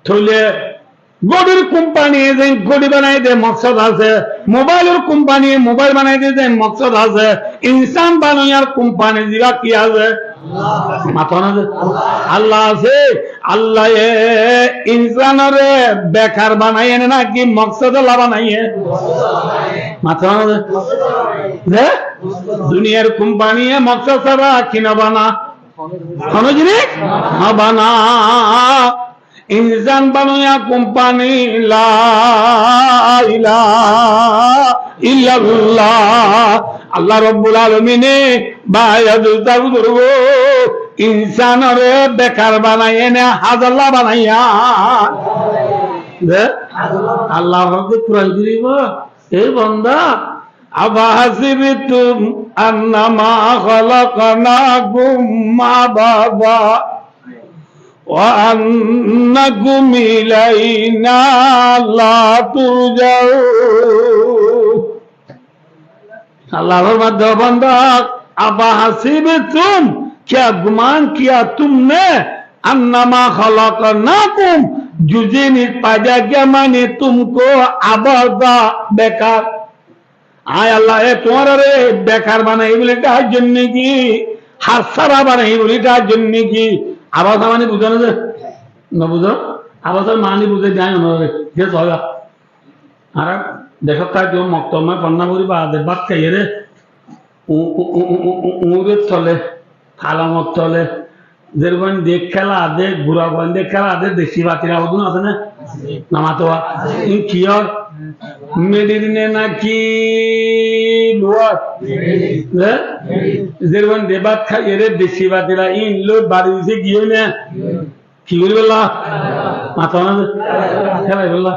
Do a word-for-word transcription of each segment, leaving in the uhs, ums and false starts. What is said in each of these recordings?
Tóile górir kumpaniye ze góri banai de moksod asé, mobailor kumpaniye mobail banai de ze moksod asé, insán banoiyar kumpani ziba ki asé? Mato na ze Allah asé. Allaye insánore bekar banaiye ne náki moksodolla banaiye? Mato na ze? Ze duniyar kumpaniye moksod sára ki no bana? Hono jinis no bana. Insán banoiya kumpani, la ilaha illallah. Allah Rabbul Alamine bái dustó buzurgo, insánore bekar banaiye ne házolla banaiya? De? Allah hoó de Kuran Córif, e banda, أفحسبتم أنما خلقناكم عبثا وأنكم إلينا لا ترجعون. Allah formar de, banda, أفحسبتم, kya guman kiya tumne, أنما خلقناكم, juzinis paida kiya mani tumko, عبثا, bekar. Añí Allaye tuáñrare bekar banaiyí buli thaijjón niki? Hássara banaiyí buli thaijjón niki? Abasa mani buzó na ze? No buzó? Abasar mani buzái de añí onorare. Ge soga. Añára decót thaijjó moktob mai fonná fori baade bát háiyore u-, u-, uñure tole, talomor tole, zerfuain de kéla de, gura fuain de kéla de, deci batira hodún asé né? Asé. No mato ba? Asé. In ki or? Medir né náki luwar? Medir. Hé? Medir. Zerfuain de bát háiyore deci batira in loi bari uise giyé né? Medir. Ki goríbolla? Mato na ze? Kéla bolla.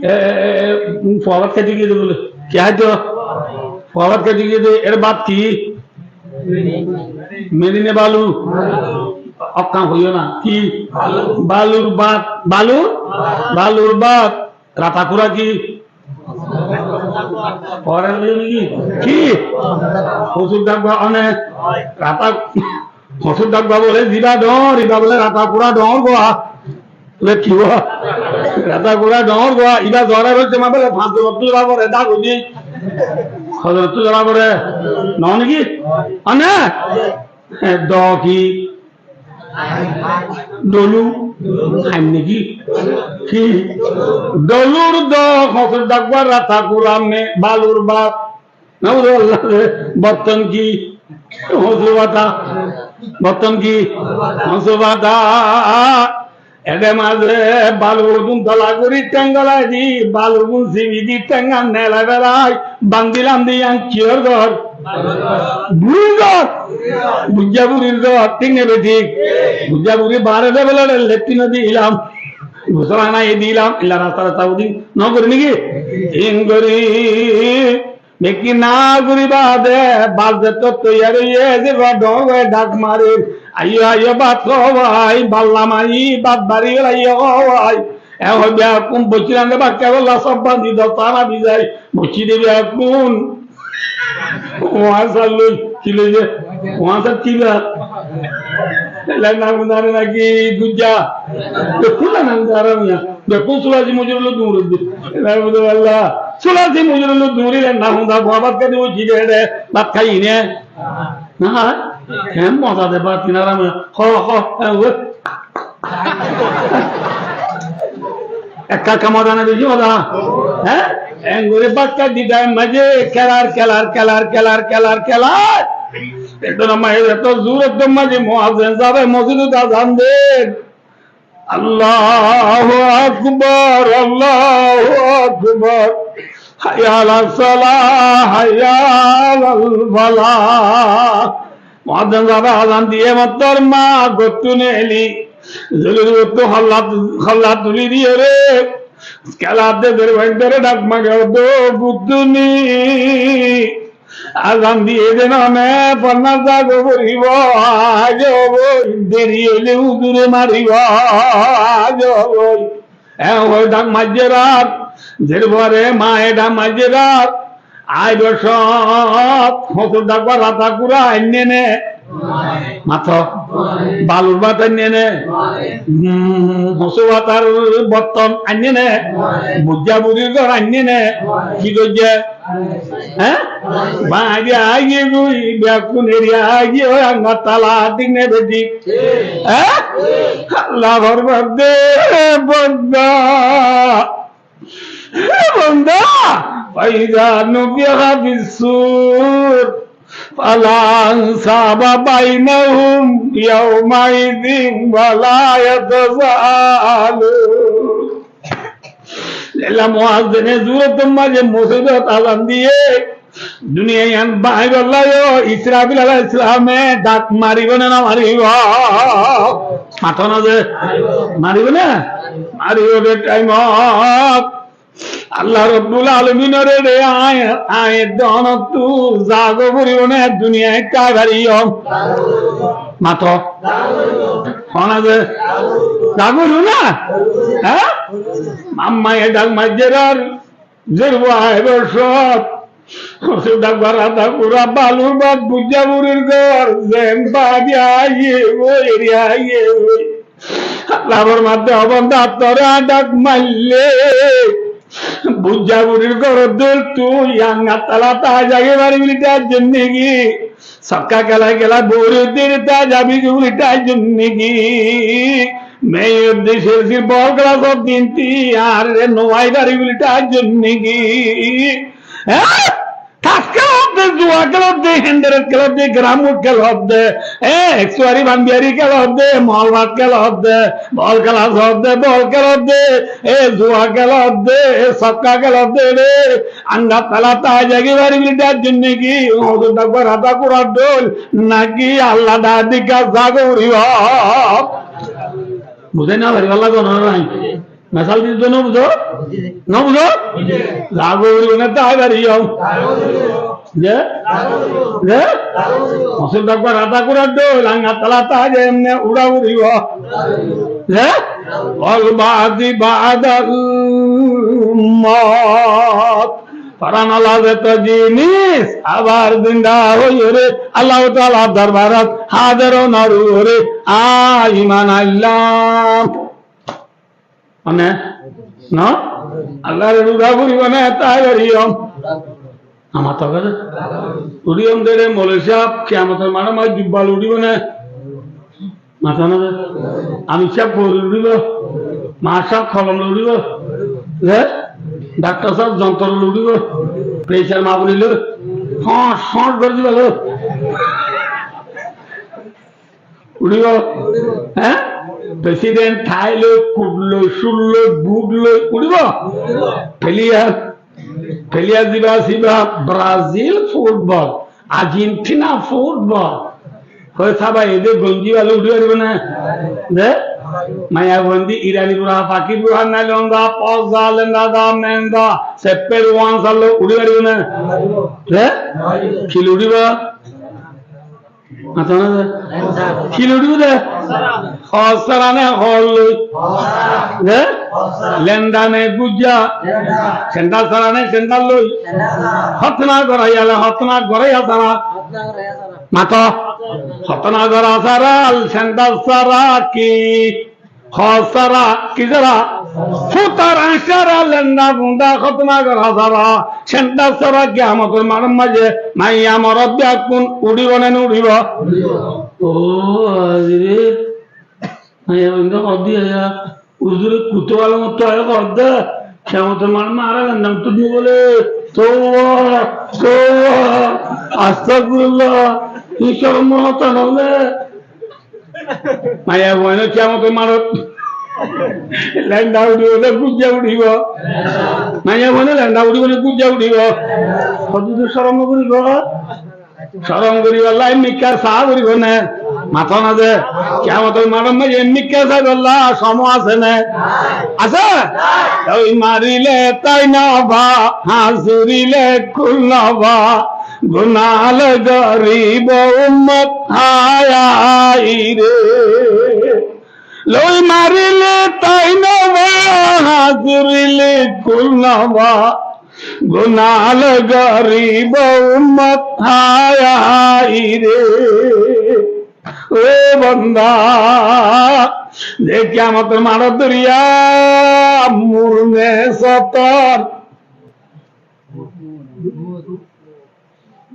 E, e, e, e, fua bát háito giyé de bóle. Ki háito? Fua bát háito giyé de, er bát ki? Meri ne balu? Okkan hoiyó na. Ki? Balur bát. Balur? Balur bát. Rata kura ki? Hoór hoiyó niki? Ki? Hosur daggua one. Rata, hosur daggua bóle ziba dhoóñr, iba bóle rata kura dhoóñr gua. Bóle ki gua? Rata kura dhoóñr gua, iba zora roitte ma bóle fañs zonottú zora fore, dag óiye. Ho zonottú zora fore? Noó niki? One? Hé, do ki? Dolu. Hain niki? Ki? Dolur do, hosur daggua rata kura me, balur bát. Nauzubillah, borton ki? Hosu bata. Borton ki? Hosu bata. Ede maze balur gun tola gori théng golai di, balur gun sibi di théng an nelai belai, bandi landi yan kiyór gor? Buri gor. Bujja burir gor, thík ne bethík? Bujja buri bare de bele lettin di ilam. Gusol ana e dilam, illa rasta rasta udin no gori niki? In gori. Beki na guri bade, bal zetto toiyar oiye, ze ba dhoóñr goi dhak marir. Aiyo, aiyo, bát hó bái, balla mai, bát bari gel, aiyo, hó bái. E hó bekkún bocci rande bát hái bolla, sob bandi dostana bizai. Bocci de bekkún. Uán sar loi, ki loi de? Uán sar ki ba? Ela nam zane naki gujja? Bekkún nam zane na. Bekkún sulaji mojurullo duri de. Alhamdulillah. Sulaji mojurullo duri le na hunda bua bát hái dibo ki de de. Bát hái ne? Na hái? Ken moza de bát hái na ram. Ho, ho, e, o. Ekka ekka moza na beci moza? Hé? Engori bát hái di thaim maze kelar, kelar, kelar. Eto na maze eto zur, eto maze muazzin sabe mosjidot azan der. Allahu akbar, Allahu akbar. Hayya alas salah, hayya alal falah. Muazzin sabe azan diye mattor ma gottú neli. Zulur gottú holla, holla tuli diye re. Kelar de der bendere dhak mage do gottú ni. Azan diye de none, fonná zago foribo, ajo boi, deri óile huzure maribo, ajo boi. E hoi dhak maijje rat, zerfuare maye dhak maijje rat, aibo sot, hosur dhak ba rata kura ainne ne, Mato. Balur bát ainné né? Mm, hosu bátar botton ainné né? Bujja burir gór ainné né? Ki goijjé? Há? Báñgi aigiyé goi, bekkún eri aigiyé, ói añgátala, thík né beçík? Há? Allah formar de, banda. Hé banda, فإذا نفخ في الصور فلا أنساب بينهم يومئذ ولا يتساءلون. Lela muazzine zurot maze mosjidot azan diye, duniya iyan báñgibolla yó Israfil alaihissalame dhak maribo né no maribo? Mato na ze, maribo né? Maribo de thaimot Allah Rabbul Alaminore de aññí, aññí donottú zaga foribo né, duniyait tái fariyum? Mato. Hona ze, zaga foribo né? Há? Ammaye dhak maijjer ar Zerfua aibor sót, hosu dhak báñgi, dhak bura, balur bát, bujja burir gór, zen báñgi aigiyé goi, eri aigiyé goi. Allah formar de, ó banda, tore aññí dhak maille, bujja burir góror dóil tui añgátala tái zagi faribi buli tháijjós niki? Sokka kelai kelai bori uddiri tái zabi buli tháijjós niki? Meiye uddiri seri seri bol kelasot din tui añáre no fai faribi buli tháijjós niki? Há? Tash kelot de, zua kelot de, hénderek kelot de, keram bord kelot de, há, eksuari banbiyari kelot de, mol bat kelot de, bol kelasot de, bol kelot de, e zua kelot de, e sokka kelot de re. Añgátala tái zagi faribi buli tháijjós niki? Hosu dhak báñgi, dhak bura, dhak bura dóil, naki Allah dhak dikka zaga foribo? Buzái no faribálla gono nai. Mesal di to no buzo? No buzo? Zaga foribo né tái fariyum? Ze? Ze? Hosu dhak báñgi, dhak bura dóil, añgátala tái zagi emne uçá foribo? Ze? والبعث بعد الموت. Foran ola zeto jinis abar zinda óiyore Allah Taalar dorbarot hazer ónor uore aññí iman aillam. Mane? No? Allahre uçá foribo né tái fariyum? Amar to hoó de. Uçiyum de re, moulovi sáb, kiyamotor maçor maze jubbal uçíbo né? Mato na ze. Amir sáb fóuj uçíbo? Mar sáb kolom loi uçíbo? Ze? Daktor sáb zontor loi uçíbo? Pressure mapibólla? Fóñs fóñs gorí dibólla? Uçíbo? Há? President tái loi, kut loi, cúl loi, but loi uçíbo? Player, player ziba ziba Brazil football, Argentina football. Hoi sába, ede gonji bála uçí faribó né? Ze? Maiyafuain de Irani gura, Pakistan gura, naile honda, poza, lenda da, menda, sepper wan salló uçí faribó né? Ze? Ki loi uçíbo? Mato na ze? Ki loi uçíbo de? Hor sára né hor loi? Ze? Lenda né gujja? Sendal sára né sendal loi? Hótna goraiyale hótna goraiya sára? Mato. Hótna gora sára, sendal sára ki? Hor sára, ki sára? Futar añc sára, lenda funda, hótna gora sára, sendal sára, kiyamotor maçor maze maiya morot bekkún uçíbo né no uçíbo? Ó, azi re. Maiyafuain de hoó de, "Huzur, kutu alamot to aye hoó de, kiyamotor maçor maze añáre lenda uçít no bole." Touba, touba, astagfirullah, ki corom hotá no bole. Maiyafuain kiyamotor maçot lenda uçíbo né gujja uçíbo? Maiyafuain lenda uçíbo né gujja uçíbo? Hoddúr corom no goribo? Corom goribolla mikká saá foribo né? Mato na ze? Kiyamotor maçor maze mikká saibolla somoi asé né? Asé? Oi marile tái no ba, hañsurile kul no ba, gunahal gorib ummot hái hái re. Loi marile tái no ba, hañsurile kul no ba, Gunáhgor gorib ummot hái hái re. Ó banda, ze kiyamotor maçot doriya mur ne sotor.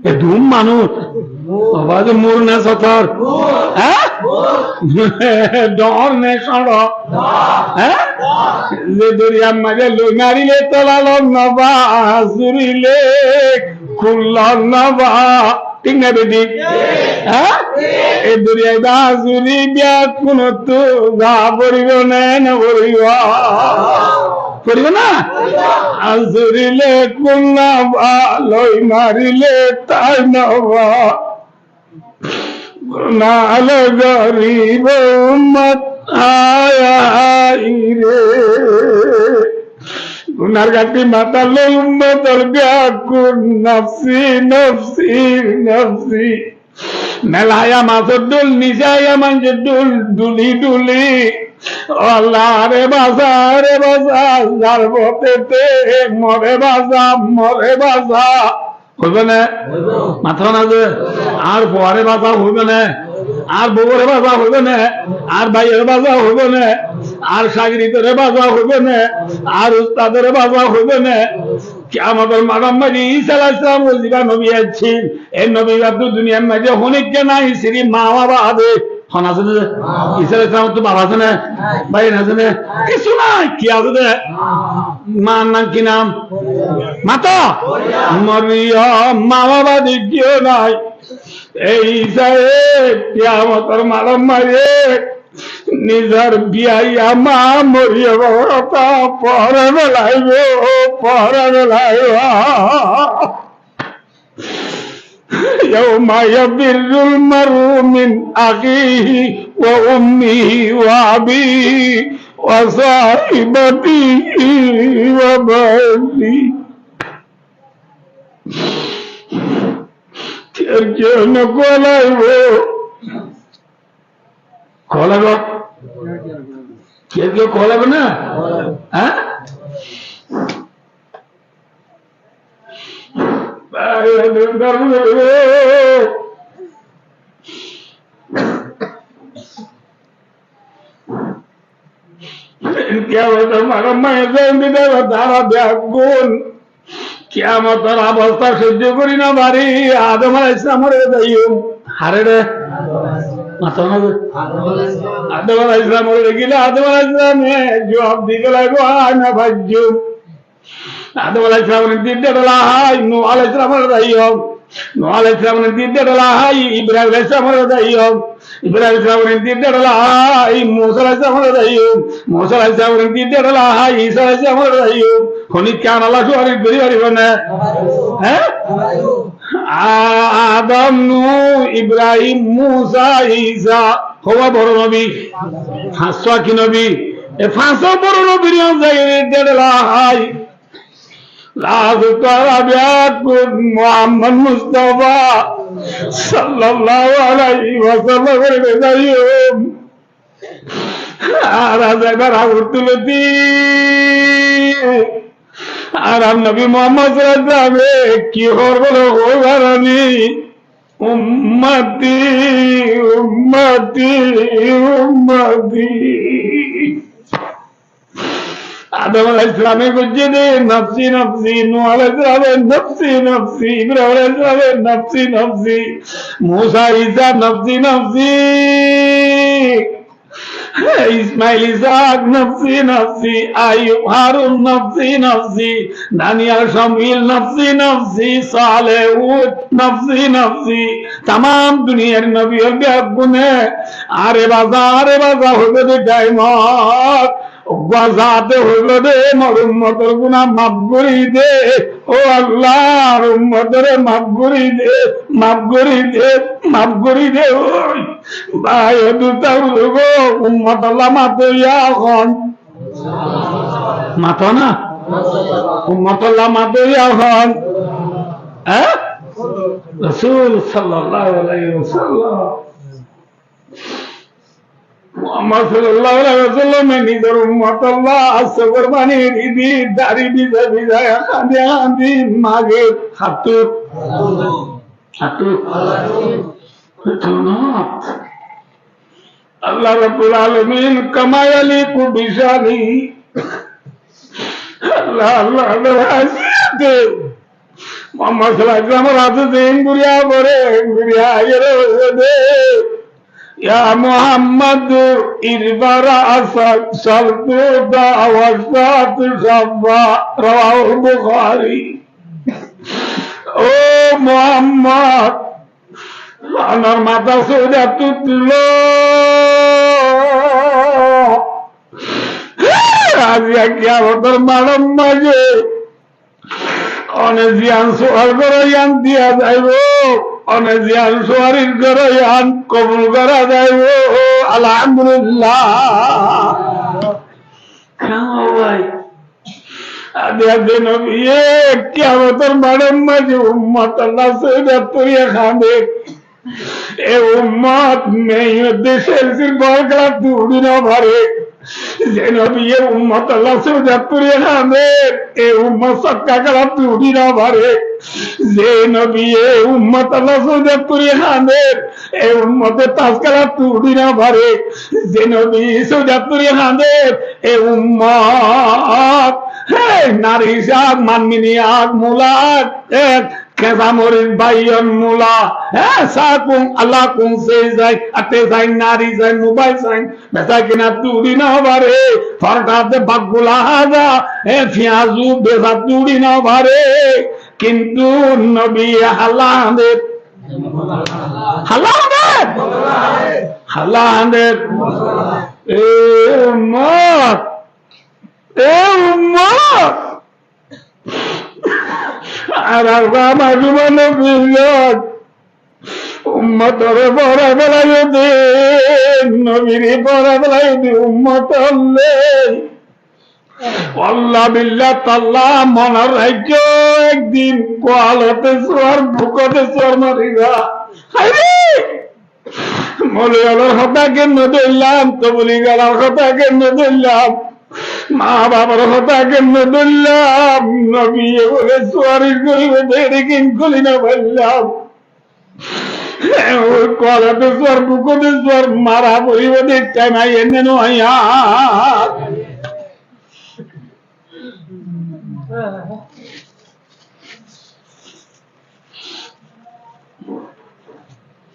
E dum manúc, ó bái, mur ne sotor? Há? Dor ne sóñço? Há? Ze doriyar maze loi marile tola lon no ba, zurile kul lon no ba. Thík né bethík? Há? E doriya ba zuri beggúnottú za foribo né no foribo? Foribo ná? Ar zurile kul no ba, loi marile tái no ba. Gunáhgor gorib ummot hái hái re. Gunáhor gáñthi matát loi ummotor beggún nafsi, nafsi, nafsi. Mela háiya masór dhul, nisa háiya maincór dhul, dhuli dhuli. Ó Allah, añáre basa, añáre basa, zar fothéte, more basa, more basa. Hoibo né? Hoibo. Mató na ze? Añár fuare basa hoibo né? Añár bouwore basa hoibo né? Añár báiyore basa hoibo né? Añár cágiridore basa hoibo né? Añár ustadore basa hoibo né? Kiyamotor maçot maze Isa alaihissalam ziba nobi aiccíl, e nobi iba to duniyar maze honikka nai, sirif ma baf bade. Hon asé de? Isa alaihissalamor to baf asé né? Bái asé né? Kessú nai. Ki asé de? Mar nam ki nam? Mató. Moriyom, ma baf bade kiyó nai. E Isa e, kiyamotor maçot maze nizor biyaiya ma Moriyomor hotá fore felaibo, fore felaibo. يوم يفر المرء من أخيه وأمه وأبيه وصاحبته وبنيه. Kiyóre no kolaibo. Kolaibo? Kiyóre kolaibo na? Há? Kiyamotor maçot maze zendilla tará beggún kiyamotor obosta sóijjo gorí no fari, Adom alaihissalamore zaiyum. Hare re? Mató na ze? Adom alaihissalamore dekíle Adom alaihissalame juwab di felaibo, añí no faijjum. Adom alaihissalamore di de dhola hái, Nuh alaihissalamore zaiyum. Nuh alaihissalamore di de dhola hái, Ibrahim alaihissalamore zaiyum. Ibrahim alaihissalamore di de dhola hái, Musa alaihissalamore zaiyum. Musa alaihissalamore di de dhola hái, Isa alaihissalamore zaiyum. Honikka añálla sufaris gorí faribo né? Há? A-, Adom, Nuh, Ibrahim, Musa, Isa, howa boro nobi? Fañswá ki nobi? E fañswá boro nobir yián zaiyóre di de dhola hái. Last tará beggún Muhammad Mustafa sallallahu alaihi wasallamore zaiyum. Añára zaibar age tuloti añárar nobi Muhammad sallallahu alaihi wasallame ki hoór bole hoói farani? Ummati, ummati, ummati. Adom alaihissalame hoiyé de, "Nafsi, nafsi." Nuh alaihissalame, "Nafsi, nafsi." Ibrahim alaihissalame, "Nafsi, nafsi." Musa, Isa, "Nafsi, nafsi." Ismail, Ishak, "Nafsi, nafsi." Ayub, Harun, "Nafsi, nafsi." Daniyal, Samuil, "Nafsi, nafsi." Saleh, Hud, "Nafsi, nafsi." Tamam duniyar nobi ókkole beggúne, "Añáre basa, añáre basa," hoibo de thaimot. Uggwá zaate hoibo de, "Mor ummotor guná maf gorí de, ó Allah, añár ummotore maf gorí de, maf gorí de, maf gorí de." Ói bái, ó dustó buzurgó, ummotolla matóya hon. Mató na? Ummotolla matóya hon. Há? Rosul sallallahu alaihi wasallam. Muhammad sallallahu alaihi wasallame nizor ummotolla asó gorbanir idi dari biza biza hañdi hañdi mager. Hattú? Hattú? Hattú not. Allah Rabbul Alamin kama yaliqu bishani. Allah, Allah, Allah, Allah, Muhammad sallallahu alaihi wasallam razu din guriya bore, guriya yere de. Ya Muhammad, irfa ra'sak, sal tu'ta, washfa tushaffa. Rawahul Bukhari. Ó Muhammad, onor matá sóidattú tuló. Aijja kiyamotor maçor maze one ziyan suwal goró yián diya zaibo, one ziyan suwaric goró yián kobul gora zaibo. Alhamdulillah. Kiyá bái? Ade ade nobiye kiyamotor maçor maze ummotolla sóidattú hañde. E ummot meyot de selsil bol gelattú uri no fare. Ze nobiye ummotolla sóidattú hañde, e ummot sokka gelattú uri no fare. Ze nobiye ummotolla sóidattú hañde, e ummote tas gelattú uri no fare. Ze nobiye sóidattú hañde, e ummot, he, nari sak, manmini ak, mula ak, e, keza moris, baiyon, mula, e, sakun, alakun, sei sai, ate sai, nari sai, mubai sai, besa kinattú uri no fare, forota de baggula haza, e, fiyazu besattú uri no fare, kintu nobiye halla hañder, halla hañder, halla hañder. E ummot, e ummot, ar ar ba mazlum nobir ummotore fora felaiyó de, nobire fora felaiyó de, ummot alle. Wallah billah tallah monot raikko, ek din kualote suar, bukote suar mariba. Háire! Moulovi ókkolor hotá kenne dóillam, tobligwalár hotá kenne dóillam, ma bafor hotá kenne dóillam, nobiye bole suwaric goribo de, ere kengori no faillám. Oi kualote suar, bukote suar, mara foribo de, thaim aiyé né no aiyé?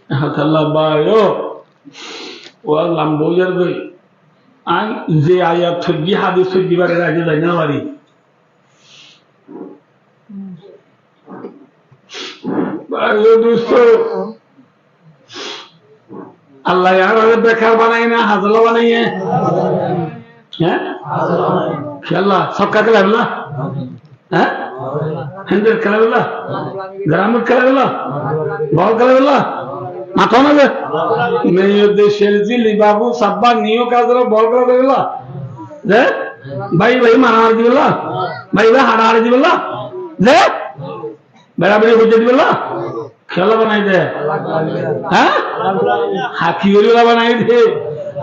Hotalla bái, ó, ó lamba ói zargói. Añí ze ayat foijjí, hádis foijjí, ibare raji zai no fari. Bái ó dustó, Allah ye añáre bekar banaiye né hazala banaiye? Hé? Kiyólla? Sokka kelaibólla? Hé? Hénder kelaibólla? Garamot kelaibólla? Bol kelaibólla? Mato na ze? Meyot de selsil babu sabba niyo kazara bol kelaibólla? Ze? Bái bái maramari dibólla? Bái bái haçahaçi dibólla? Ze? Beraberi hoijja dibólla? Kiyólla banaiye de? Há? Há, ki goríbolla banaiye de?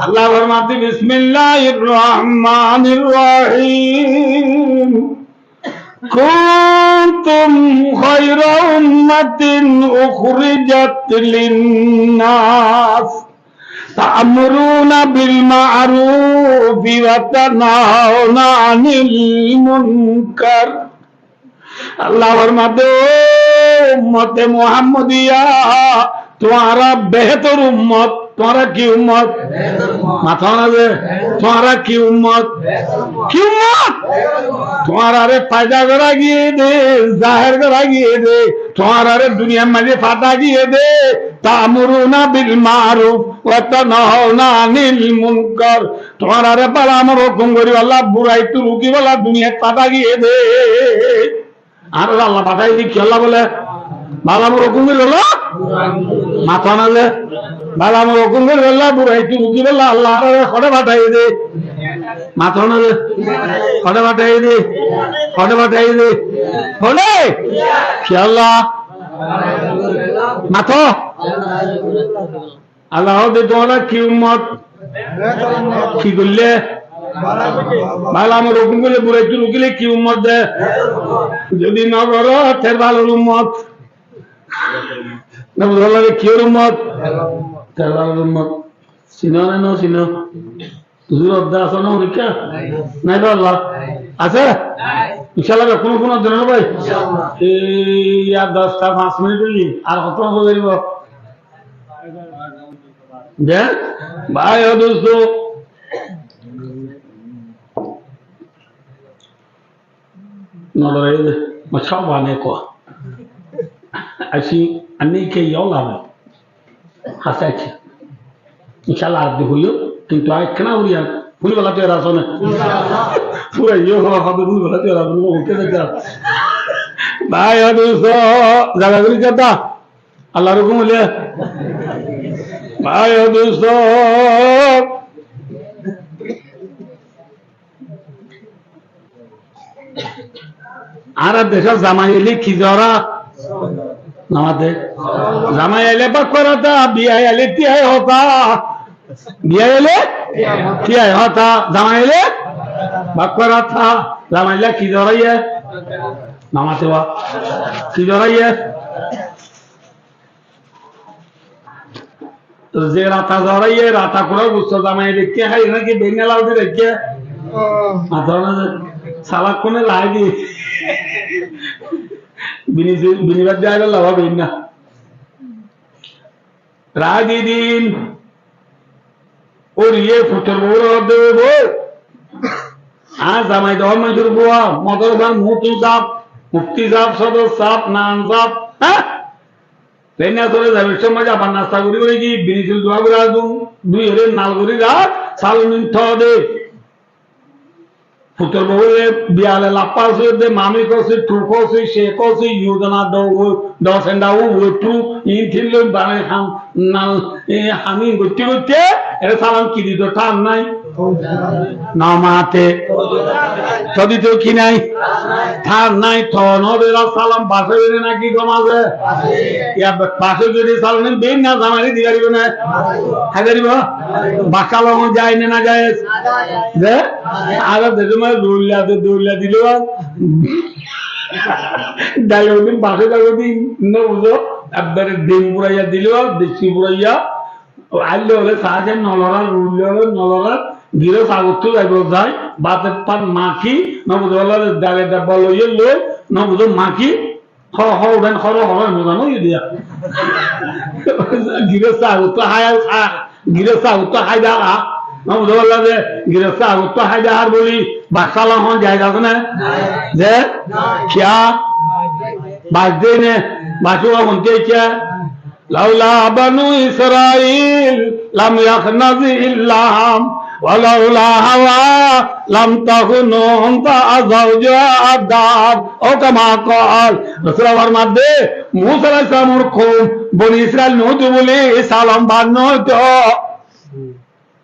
Allah formade, bismillahir rahmanir rahim. Kuntum khaira ummatin ukhrijat linnas ta'muruna bil ma'rufi wa tanhauna anil munkar. Allah formade, ó ummote Muhammodiya, tuáñra behétor ummot. Tuáñra ki ummot? Mato na ze? Tuáñra ki ummot? Ki ummot? Tuáñrare foida gora giyé de, zaher gora giyé de, tuáñrare duniyar maze fata giyé de, ta'muruna bil ma'ruf wa tanhauna anil munkar. Tuáñrare bála amolor hókum goríbolla, buraittú rukíbolla duniyat fata giyé de. Añáre Allah fataiyé de kiyólla bole? Bála amolor hókum goríbolla? Mato na ze? Bála amolor hókum goríbolla, buraittú rukíbolla Allah añáre hoçé fataiyé de? Mato na ze? Hoçé fataiyé de? Hoçé fataiyé de? Hoçé? Kiyólla? Mato. Allah hoó de, tuáñra ki ummot? Ki goille? Bála amol rukun goille, buraittu rukile ki ummot de? Zodi no goró, te bálor ummot. No buzó lage, kiyór ummot? Te bálor ummot. Sino ne no sino? Huzur, odda asé na forikká? Nai bálla? Asé? Incállah, bekkún fún odda na bái? Incállah. Ei, ar doc ta fañs minit óiye, ar hotó hoi faribo? De? Bái o dustó. Nodoraiye de, ma sóbane koó. Aci, anni ke yó lage. Hásai aci. Incállah ar de hoiyó, kintu añí ekkena furi ar, furi bela toiyar asó né? Furi yó, ho, ho, furi bela toiyar asó né, oke de. Bái, o dustó, zaga gori jada. Allar hukum óile. Bái, o dustó. Añárar decót zamai aile ki zora? Namate. Zamai aile bákkar hotá, biyai aile tiyai hotá. Biyai aile tiyai hotá, zamai aile bákkar hotá. Zamai aile ki zoraiye? Namate wa. Ki zoraiye? Ze rata zoraiye, rata kura gusto zamai dekké hái naki beinna lau di dekké? Mato na ze, salak kune lau di. Bini, bini bad de aile lau beinna. Raji din. Óriye futor bou re hodde bou. Añár zamai de hon manúcor bou, modorasar muhtu sab, mufti sab, sodor sab, nan sab, há? Beinna sóre zaibar somoi abar nasta gori gori ki bini sul dua gori adum, dui ore nal gori rak, salon in to de. Futor bou re biyale lappa sóre de, mami kose, tu kose, she kose, yudana do, do senda u, u tu, in tin loi banai ham, nal, e, hami gotte gotte, ere salam ki dito, than nai. Namate. Todi to ki nai? Than nai, to no dera salam base bene naki gom ase? Ya, base zodi salam beinna zamai re di faribo na? Hái faribo? Base salam jaiz ne na jaiz? De? Ar de zamai rulla de, rulla dilo. Dai odin base dai odin, no buzo? Abbare din buraiya dilo, desi buraiya. Aille óile saá ze nolorar, ruille óile nolorar, giro sagottu zaibo zai, báte pan maki, no buzo, óile dale dabba loiye loi, no buzo, maki, ho, ho, udan, horo, horo, no zano, iye diya. Giro sagottu hái, há, giro sagottu hái dara, no buzo, óile ze, giro sagottu hái dara buli, basala hon jai dara ne? Ze? Kiya? Bas de ne? Basu hon ke kiya? لولا بنو إسرائيل لم يخنز اللحم، ولولا حواء لم تخن أنثى زوجها الدهر، أو كما قال. Rosule formadde, Musa alaihissalamor koum Boni Israil no óito buli salam bar no óito.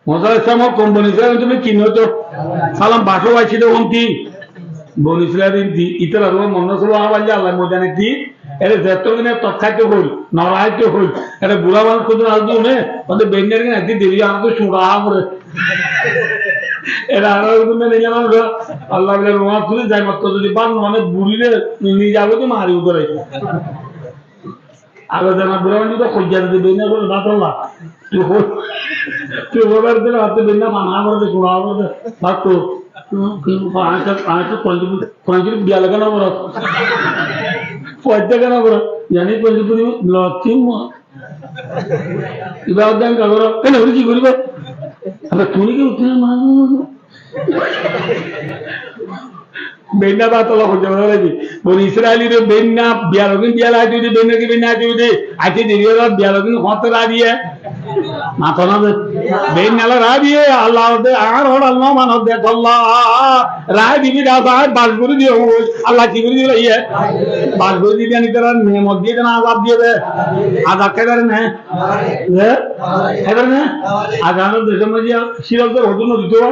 Musa alaihissalamor koum Boni Israil tumi ki no óito? Salam bas aiccé de honti? Boni Israil di, ítara ruwa monna sulu abailla Allah moidane di, ere zetto dine tok háito hoil, nora háito hoil, ere bura manúc kudun asé dune, onde beinnar gine adi deri, añára to cura ha pore. Ere añára kudun ne nile manúc, Allah bile ruwa tuli zai matto zodi ban mane burire ni jabo de mari udore. Agar zana bura manúc to hojja de beinna gore batolla. Tui ho-, tui hobar de, atte beinna mana gore de, gura gore de. Bak to, añár, añár to Kuran Sharif, Kuran Sharif biyale keno gore. Foijje keno gore. Yani Kuran Sharif lo tim. Iba dan ka gore. Kene uri ki goriba? Abe tuni ki utte ma. Beinna batolla hojja batolla di. Boni Israil re beinna biyalogin biyala háito de, beinna ki beinna háito de. Aite deri ore biyalogin hoto ra diye. Mato na de. Beinna la ra diye, Allah de, ar hor Allah man de Allah. Ra dibi da sa, bas gori diye hoi. Allah ki gori diye iye? Bas gori diye ni tara nemot diye na azab diye de. Azab ke dare ne? He? Hébar na? Agar añárar decór maze silor zor hodún no dito,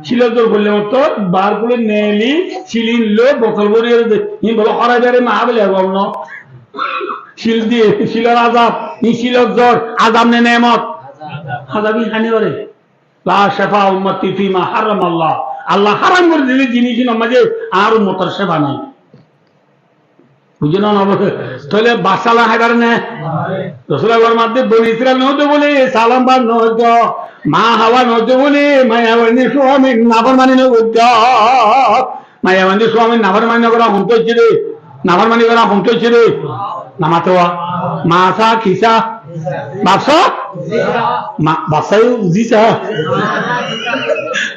silor zor foille mattor bar kule neli, silin lo, botol bori ere de. Iín bole horai bere ma bole ego no. Sil diye, silor azab, iín silor zor, azab ne nemot? Azab iín hani gore. La shefa ummati fima harrama Allah. Allah háram gorí dilé jinis inor maze añár ummotor shefa nai. Buijjó né? Tóile baccá lon háibar né? Rosule formar de, Boni Israil no óito buli salam bar no óito, ma Hawa no óito buli maiyafuain suamir naformani no goitto. Maiyafuain suamir naformani no gora hontu óiye de? Naformani gora hontu óiye de? Namato. Ma sa, ki sa? Baf sa? Ma, baf sa, uzu sa?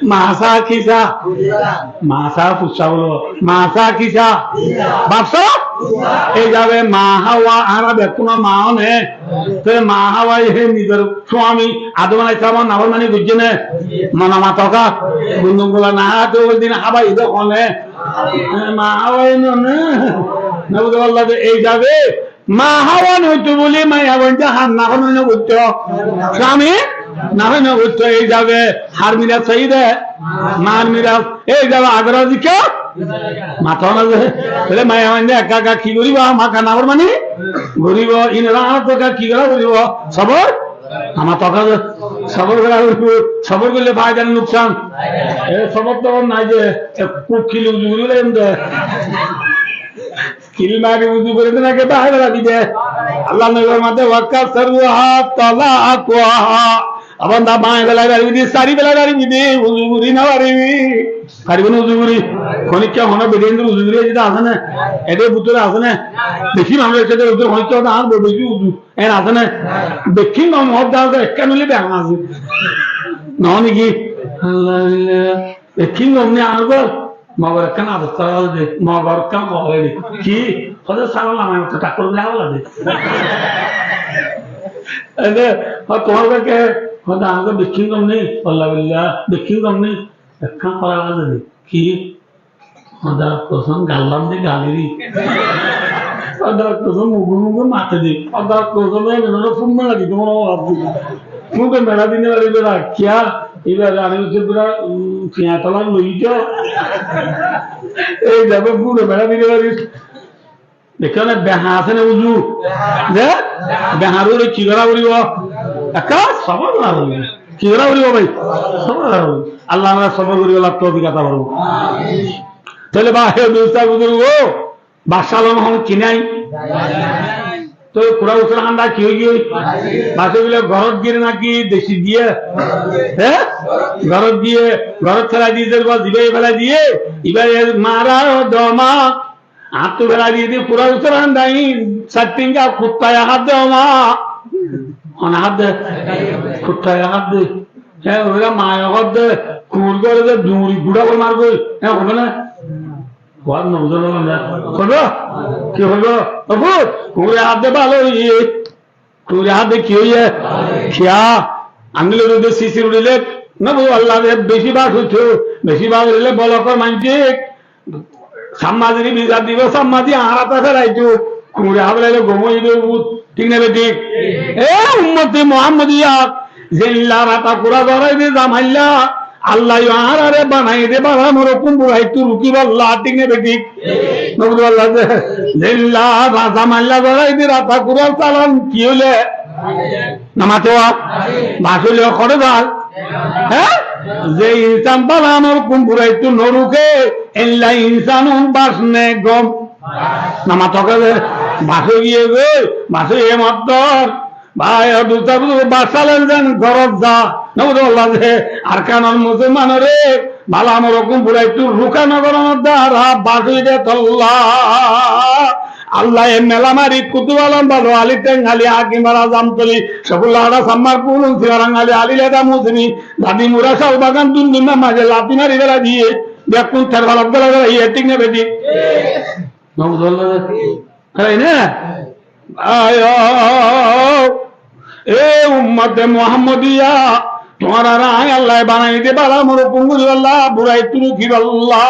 Ma sa, ki sa? Ma sa, fussa bolo. Ma sa, ki sa? Baf sa? Ei zabe ma Hawa, añára bekkúnor ma ó né. Te ma Hawa ye nizor suami Adom alaihissalamor naformani goijjé né? Mona matoka. Gundum gula na há, te oi din hábai de hone. Ma Hawa ye no né. Nauzubillah de, ei zabe ma Hawa no óito buli maiyafuain de har naformani no goitto. Suami naformani no goitto, ei zabe har miras sai de? Mar miras. Ei zabe agora zikka mato na ze. Tóile maiyafuain de ekka ekka ki goribo? Ama ekka naformani goribo. Inora añára ekka ki gora goribo? Sobor. Ama toka ze sobor gora goribo. Sobor goille faida na nuksan? E sobor tobor nai ze, e kuk kili uzu gori laiyum de. Kil mari uzu gorí de naki bái félai dibe? Allah nobi formar de, "Wa kasaruha talaquha." Ó banda, bái félai faribi de, sári félai faribi de, uzu gorí no faribi. Faribi né uzu gorí? Honikka hono bedein uzu gorí ede asé né? Ede bútore asé né? Beci manúic asé de, uzu honikka hono ar beci uzu. En asé né? Bekkín gom hoódde asé, ekkán óile bekkán asé. Noó niki? Allah, Allah. Bekkín gom né añár gor? Mogor ekkán abostá asé de, mogor ekkán hoó de. Ki? Hoóde sára lamai motto takkor bile hábala de. Ede, ho tuáñr gor ke? Hoóde añár gor bekkín gom né? Allah, Allah. Bekkín gom né? Ekkán hoó asé de. Ki? Hodar kosóm, gallam de gali ri. Hodar kosóm, mugu mugu mate de. Hodar kosóm, e mene fun mela di, tomar abbu. Muge mela di ne bari bera, kiya? Ibare ani usse bera, um, kiya tola loi to. Ei zabe muge mela di ne bari. Dekho na, beha asé na uzu? De? Behar uore ki gora foribo? Ekka sobor gora foribo. Ki gora foribo bái? Sobor gora foribo. Allah amara sobor goribolla toufik ata formo. Tóile bái, dustó buzurgo, baccá lon hon ki nai? Toi kura usur handa ki ói giyói? Baccá bile gorot giyé naki deci giyé? Hé? Gorot giyé, gorot félai diyé, zibá félai diyé, ibá mara doma. Añáttu félai diyé de kura usur handa, sair tenga kuttaye hádde oma. Hone hádde? Kuttaye hádde. Hé, óira maye hádde, kuur gore de duri gura gor mar goi. Hé, hoibo na? Hoibo? Ki hoibo? Hoibo? Kuure hádde bála óiye. Kuure hádde ki óiye? Kiya? Añguli uçile, sisir uçile, no buzó Allah de, beci bas uçile, beci bas uçile bolokor maincé samma di bizar dibo, samma di añára ta félai dibo, kuure hábelaile gom óiye de bút, thík né bethík? E ummote Muhammodiya, zeilla rata kura zorai de zamailla, Allah ye añárare banai de bála morokkum buraittú rukibolla, thík né bethík? No buzó Allah de, zeilla ra-, zamailla zorai de rata kura salan ki óile? Namato wa? Bas óile hoçé zal? Hé? Ze insan bála morokkum buraittú no ruke, eilla insan un bas ne gom? Namato ke ze? Bas ói giyé goi, bas ói giyé mottor. Bái, ó dustó buzurgo, bas salen zen gorot za. No buzó Allah de, Arkanor musolmanore bála morokkum buraittú ruka no goronor duara bas ói de tolla. Allah ye mela mari Kutub Alom Balo Ali Tengali Hakim Bara Zamtoli Sefullah Ada Sammar Kulum Sibarang Ali Ali Leda Musimi Dadi Mura Sal Bagan Dundunna maze lati mari félai diyé, bekkún ter falot félai diyé, thík né bethík? No buzó Allah de. Hé né? Ayo, e ummote Muhammodiya, tuáñrare añí Allah ye banai de bála morokkum goribolla, buraittú rukibolla.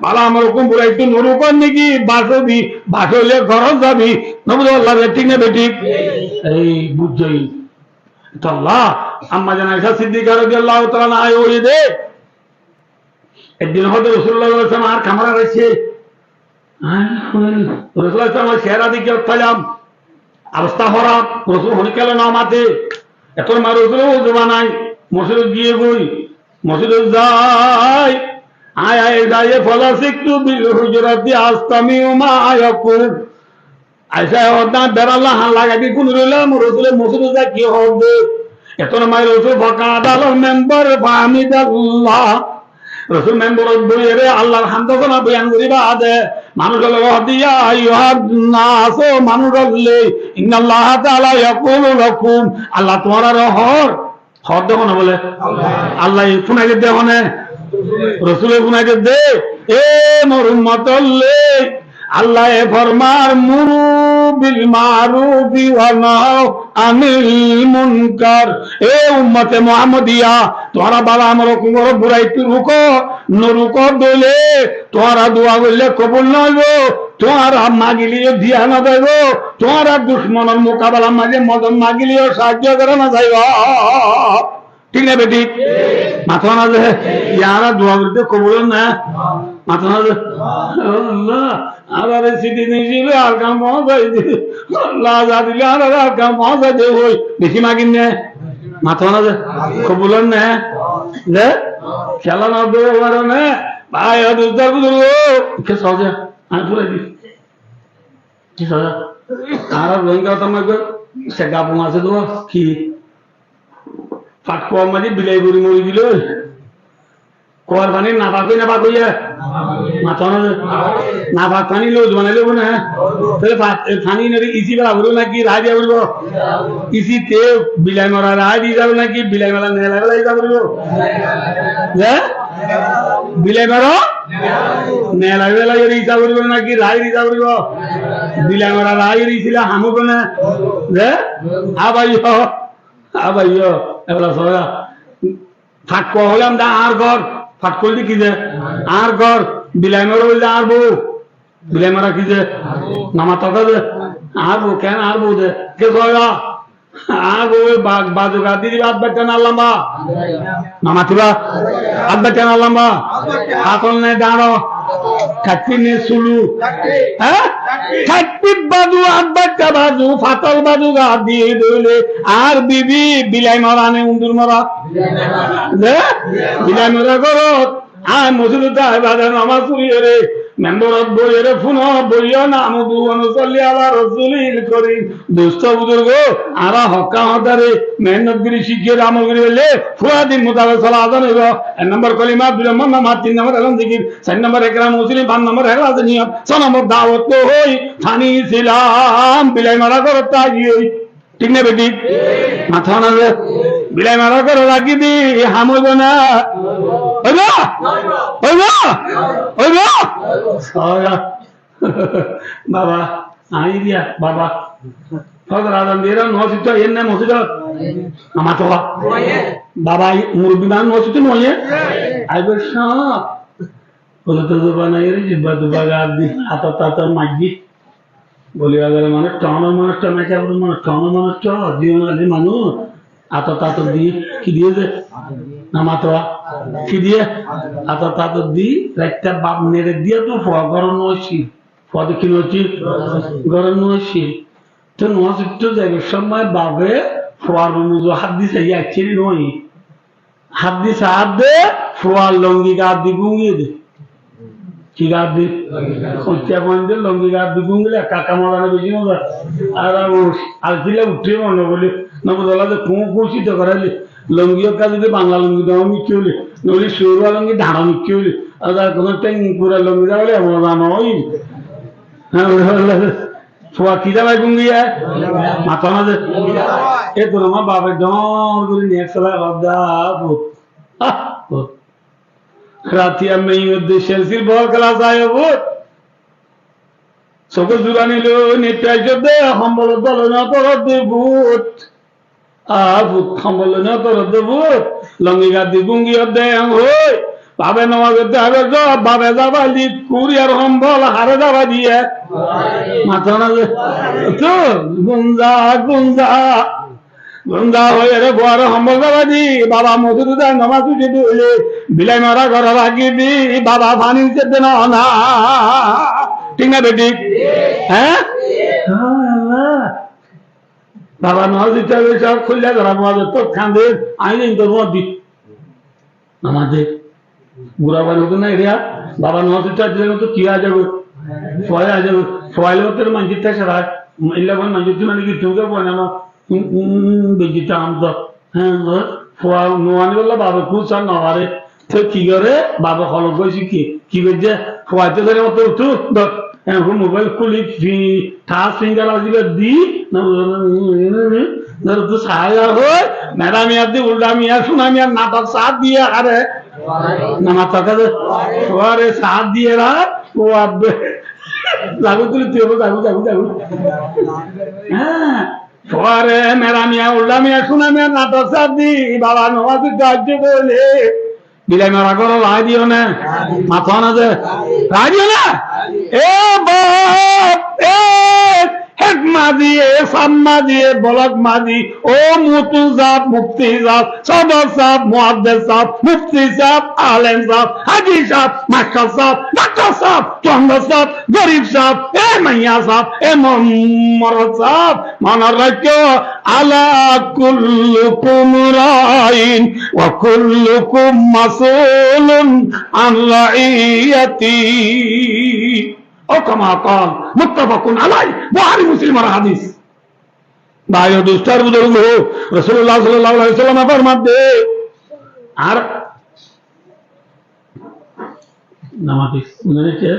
Bála morokkum buraittú no rukor niki, bas óibi, bas óile gorot zaibi. No buzó Allah de, thík né bethík? Ei buzó. Tolla, Amma Zan Aisha Siddiqa radiyallahu taala anha hoiye de, ek din hoóde Rosulullah sallallahu alaihi wasallam añár kamorot aiccé. Rosulullah sallallahu alaihi wasallam cehera dekí hoilam, obostá hóraf, Rosul honikka no mate. Etor maze Rosule uzu banai, Mosjidot giyé goi, mosjidot zai, aññí aiyé zai, falasaktu fil hujrati astami'u ma yaqul. Aicá hoódde, beralla han lagai di, kúnure hoilé, Rosule mosjidot zai ki hoódde? Etó nomai Rosul faqa'ada alal minbar fahamidallah. Rosul memborot boiyére Allar hamd sona boyan gorí baade manúic ókkole hoódde, ya ayyuhan nas, ó manúic ókkol, innallaha ta'ala yaqulu lakum, Allah tuáñrare hoór. Hoódde hone bóle? Allah. Allaye fúnai dedde hone? Rosule fúnai dedde. E mor ummot ókkol, Allaye formar, muru bil marufi wa nahaw anil munkar. E ummote Muhammodiya, tuáñra bála amol ókkol goró, buraittú rukó, no rukó dóile tuáñra dua goille kobul no óibo, tuáñra magileyó diya no zaibo, tuáñra ducmonor mukabelar maze modot magileyó saájjo gora no zaibo. Thík né bethík? Mató na ze, yára dua goríte kobul ór né? Mató na ze, Allah, añáre sidi nizile Arkan foóñsai di. Allah, za dile añáre Arkan foóñsai de hoi. Beci magir né? Mató na ze, kobul ór né? Ze? Kiyólla no dua goró né? Bái, dustó buzurgo, ke soze, añí furai di. Ki soze? Añára Rohingya hotár maze se gabon asé de, ki? Fat kuwar maze bilai fori mori gilé. Kuwar faní nafak óiye né fak óiye? Mató na ze? Nafak faní loi uzu banai loibo né? Tóile fa-, e faní inore isi fela foribo náki raái diya foribo? Isi te bilai mora raái di zaibo náki bilai mora neelai fela di zaibo? Ze? Bilai mora? Neelai fela di zaibo náki raái di zaibo? Bilai mora raái di zaibo ham óibo né? Ze? Abaiyó, abaiyó, ebela soza. Fat kuwa hoilam de añár gór, fat kuwa hoilde ki ze? Añár gór, bilai mora hoilde añár bou. Bilai mora ki ze? No mato de ze? Añár bou, ken añár bou de? Ke soza? Añár bou oi ba-, bazu gat di diba, át baitta na lamba? No matiba? Át baitta na lamba? Fatol né dañço? Kaththi né sulu? Há? Kaththi bazu, át baitta bazu, fatol bazu gat di dóile, añár bibi bilai mora né undur mora? Ze? Bilai mora górot. Añí mosjidot zai baade nomaz foriyóre, memborot boiyóre, fúno boiyó, nahmaduhu wa nusalli ala rasulihil karim. Dustó buzurgo, añára hók hotá hoódde, mehénnot gorí, cíkiyóre, amol gorí faille, fura din mutabek sola azan óibo. Ek nombor kolima, dui nombor nomaz, tin nombor elóm zikir, sair nombor ekram muslim, fañs nombor ehlas niyot, só nombor dawot loi, faní silam, bilai mora górot táki ói. Thík né bethík? Mató na ze? Bilai mora górot raki di, ham óibo né? Óibo? Óibo? Óibo? Óibo. Baba, añí diya, baba. Fozor azan diyé, nomaz foitto aiyér né mosjidot? No mato. Baba, murubbi manúic nomaz foitto no aiyé? Aibo sá. Uzu tuzu banaiyóre, jibba tibba gat di, átot átot maijjé. Boli bazar or manúic, town or manúic, town or manúic, town or manúic, town or manúic, town or manúic, átot átot di, ki diye ze? No mato. Ki diye? Átot átot di, raitta baf nere diye to fua górot no aiccé. Fua de ki no aiccé? Górot no aiccé. To nomaz foitto zaibar somoi bafe fuar rumo uzu hát di saiyé, aiccé ni no? Háddi saádde, fuar longi gat di gúm giyé de. Ki gat di? Uçá fuainde longi gat di gúm giyé, kaka mozana beci moza. Ar ar alfila uçé mone buli, no buzá de kuñu kuñu sidda goráile. Longi okká zodi Bangla longi dama mikká óile, noile Soruwa longi dhañça mikká óile. Ar ar kuñu teng kura longi zagóile moza no ói. Há, Fua ki zagói gúm giyé? Mató na ze? E dóro ma bafe dóñr gorí niyat sala hoódde, "Ah, fut. Ah, fut." Rati ami uddecce sil bol kelas aiyo fut. Sokó zurani loi nittu aiccó de, hombol dóle no torodde fut. A fut, hombol loi no torodde fut, longi gat di gúm giyé de en hoi. Bafe nomaz foitte aibar de, bafe zabail di, kuri ar hombol hare zabail diye? Mató na ze? To, gúm za, gúm za. Gúm za hoiyóre fuare hombol zabail di, baba mosjidot zai nomaz foijje de óile, bilai mora górot raki di, baba faní sedde no na. Thík na bethík? Há? Allah. Baba Nawaz Itta sáb kúlla dóra, Nawaz Itta kande, añí de indor modi. Amade gura bani hoto na eriya, Baba Nawaz Itta dile to ki aja go, fua aja go, fua le to manjit ta sara, illa ban manjit mane ki tuga bana ma, um, um, um, bejita am to. Há, fua no ani bolla babe kúsa no pare. Te ki gore? Babe holok goisi ki? Ki goijje? Fuaite dore motto utu, dor. Ehón mobile kuli fi, touch finger azibar di, na, dor tu sahaya hoi, mera miya di, ulda miya, suna miya, natok saat diye, are. Na, natok ase. Fuare saat diye ra, fuabe. Zagu tuli tui, zagu, zagu, zagu. Há. Fuare mera miya, ulda miya, suna miya, natok saat di, baba Nawaz Itta bole. Bilai mara goro rai diyo na. Mató na ze. Rai diyo na. E baf, e hek mazi, e saf mazi, e bolok mazi, o mutu saf, mufti saf, sodor saf, muhaddes saf, mufti saf, alem saf, haji saf, mastor saf, daktor saf, tuandar saf, gorib saf, e maiya saf, e mo-, morot saf, Mone raikko, ألا كلكم راع وكلكم مسؤول عن رعيته. أو كما قال، متفق عليه. Buhári Muslimor hadis. Bái o dustó ar buzurgo, Rosulullah sallallahu alaihi wasallam e formadde, ar Namati, mone hoiccé?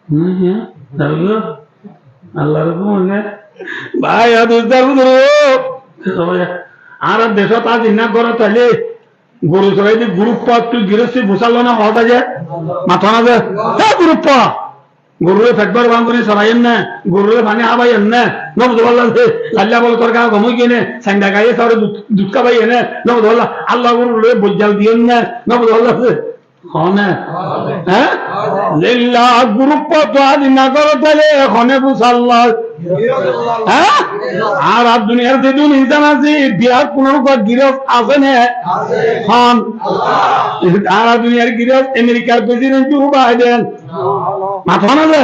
Mone hoiccé? Dargo? Allar hukum mone. Bái, adus dargo duro. Añárar decót aziz na goró taile, goru sorai di guruffa tui girosti fusar loi na hoó de. Mató na de. Hé guruffa! Gorure fet bor bang gori soraiyé né, gorure faní hábaiyé né, no buzó balla ze, lailla bole tor gaa gom ói giyé né, sainda gaiyé sare dut, dut hábaiyé né, no buzó balla, Allah gorure boijjal diyé né, no buzó balla ze. Hoó né? Hé? Zilla guruffa tui aziz na goró taile hone fusar loi? Hé? Añárar duniyar zedún insan asé, biyar kunor uggwá giros asé né? Hon? Añárar duniyar giros Amerikar president Joe Biden. Mató na ze?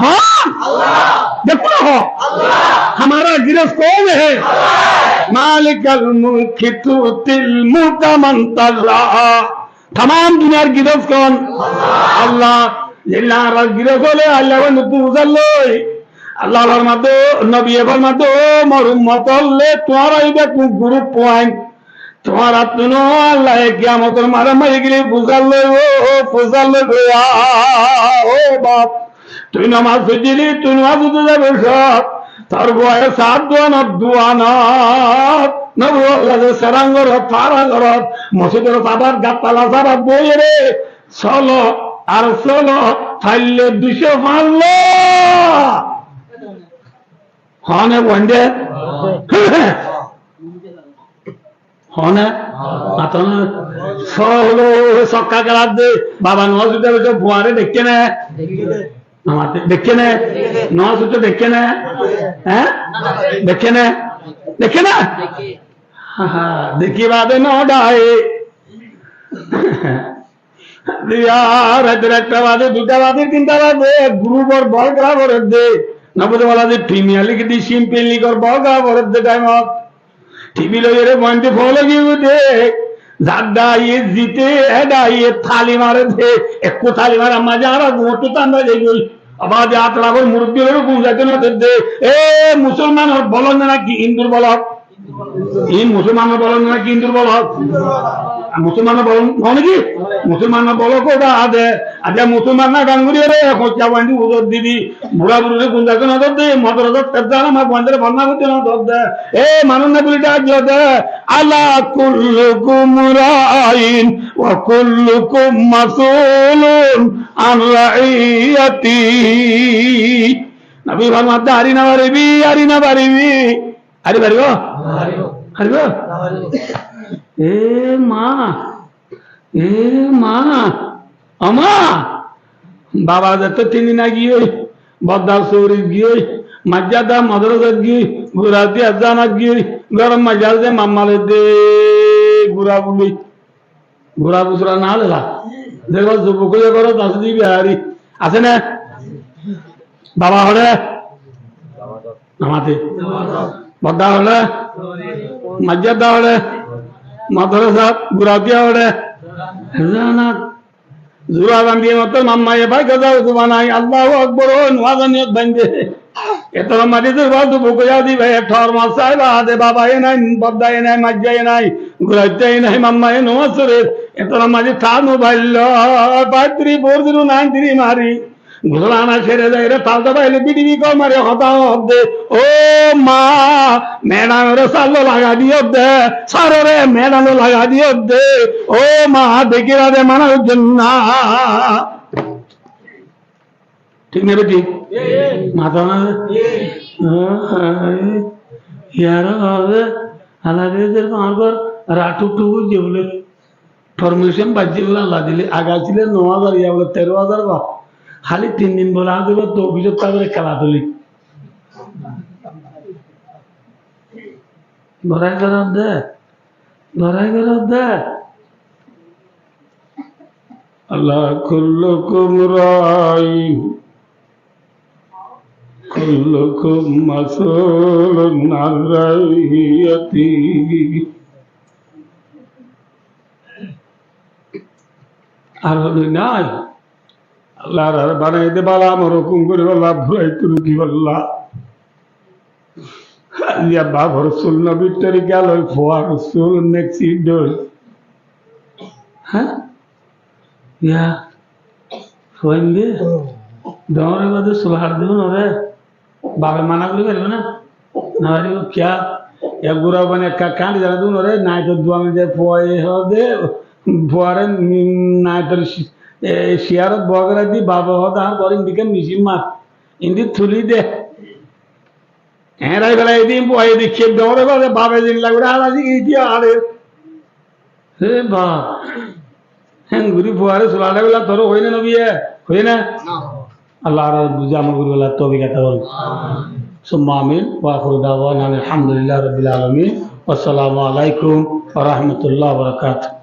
Hon? Dekó na ho? Hamara giros kon he? Malikal mulki tu'til mulka man tasha. Tamam duniyar giros kon? Allah. Zilla añárar giros óile Allah wan nuttu fusar loi. Allah formadde, nobiye formadde, ó mor ummot ókkol, tuáñra iba ku guruffa ain. Tuáñrattún Allaye kiyamotor maze mari gele fusar loibo, fusar loibo. Ó baf, tui nomaz foijjili, tui nomaz foijjili, tor fuaye saat duanot, duanot, no buzó balla ze, serang gorot, fara gorot, mosjidor sabat, gattala sabat boiyóre, solo, ar solo, faille duicó fañs lo. Hone bande? Hone? Mató na? Solo sokka gelar de, baba Nawaz Itta bole fuare dekké né? Amade dekké né? Nawaz Itta dekké né? Hé? Dekké né? Dekké né? Ha, ha, dekí bade no dai. Riya, raitor ekta baze, duita baze, tinta baze, guruffor bol gela foredde. No buzó balla ze, Premier League di Champions Leagueor bol gela foredde taimot. Tibi loiyóre boinde folo giyói de. Zar daiye zite, e daiye tali mare de. Ekku tali mare, amma ze añára gumottu tanda zaigoi. Abar de atragor murubbi loi gum zaito no dedde. E musolmanor bolok naki Hindur bolok? Iín musolmanor bolok naki Hindur bolok? Musolmanor bolok noó naki? Musolmanor bolok óta ade, ade musolman na danguri ore, hoiya bandi uzor dibi, bura burire gunjaish no dorde, madrasat tebdar ama bandire banna gotte no dorde. E manun na buli dak diyo de, ألا كلكم راع وكلكم مسؤول عن رعيته. Nabi formadde, ari no faribi, ari no faribi. Ari faribo? Faribo. Faribo? Faribo. E ma, e ma, o ma, baba zetto tin din age giyói, bodda suri giyói, masjid ar madrasat giyói, gura diya zanat giyói, gorom maze ze mammal de gura buli. Gura busura na lela. Dekó, zubok ói gorot asé de bihari. Asé né? Baba hoçé? Namate. Bodda óre, maijja da óre, madrasat gura diya óre. Zana, zura zan diye motor mamma ye bái gaza udu banai, Allahu Akbar, ó nuwa zan yot bande. Etora maijje zura udu buko ya di bái, tor mas sai ba de baba ye nai, bodda ye nai, maijja ye nai, gura ye nai, mamma ye nuwa sore. Etora maijje ta mobile lo, five three four zero nine three mari. Gusol ana sere zaire talta baile bidi bi kol mari hotá hoódde, "Ó ma, medamore sallo lagai diyó de, sarore medamore lagai diyó de, ó ma, dekíra de mana ujjón na." Thík né bethík? Mató na? Ó, ó, iyára hoódde, añár gór rat tuk tuk óiye bóle. Formation baijjé bóle Allah dile, age asíl no házar, iyá bóle teró házar ba. Háli tin din bóle añár dóre to ofisot táke kela tuli. Borai goró de, borai goró de. Allah, كلكم راع وكلكم مسؤول عن رعيته. Ar hone nai. Allah ar banai de bála, amar hukum gori bála, burai tu ruki bála. Aijja bafor sul no bithori gel, fuar sul next door. Há? Iyá, fuainde doñr bade sul har dibo nore. Bafe mana gori faribo na? No faribo. Kiyá? Ek gura bane ekka kandi zana dibo nore, naitor duan de fuaye hoóde, fuare, mm, naitor ci-, e, ciyarot bogera di bafe hoóde, añár gor indika misin mar. Indi tuli de. Eñrai felai din, fuaye dekíye doñre bade bafe zin lagore hala diki itiya are. He baf. Héngori fuare sul hare bela tore hoiné no biye? Hoiné? Allah añáre buzí amol gori bela toufik ata goron. Summa amin. Wa akhiru da'wana anil hamdulillahi rabbil alamin. Wassalamu alaikum wa rahmatullahi wa barakatuhu.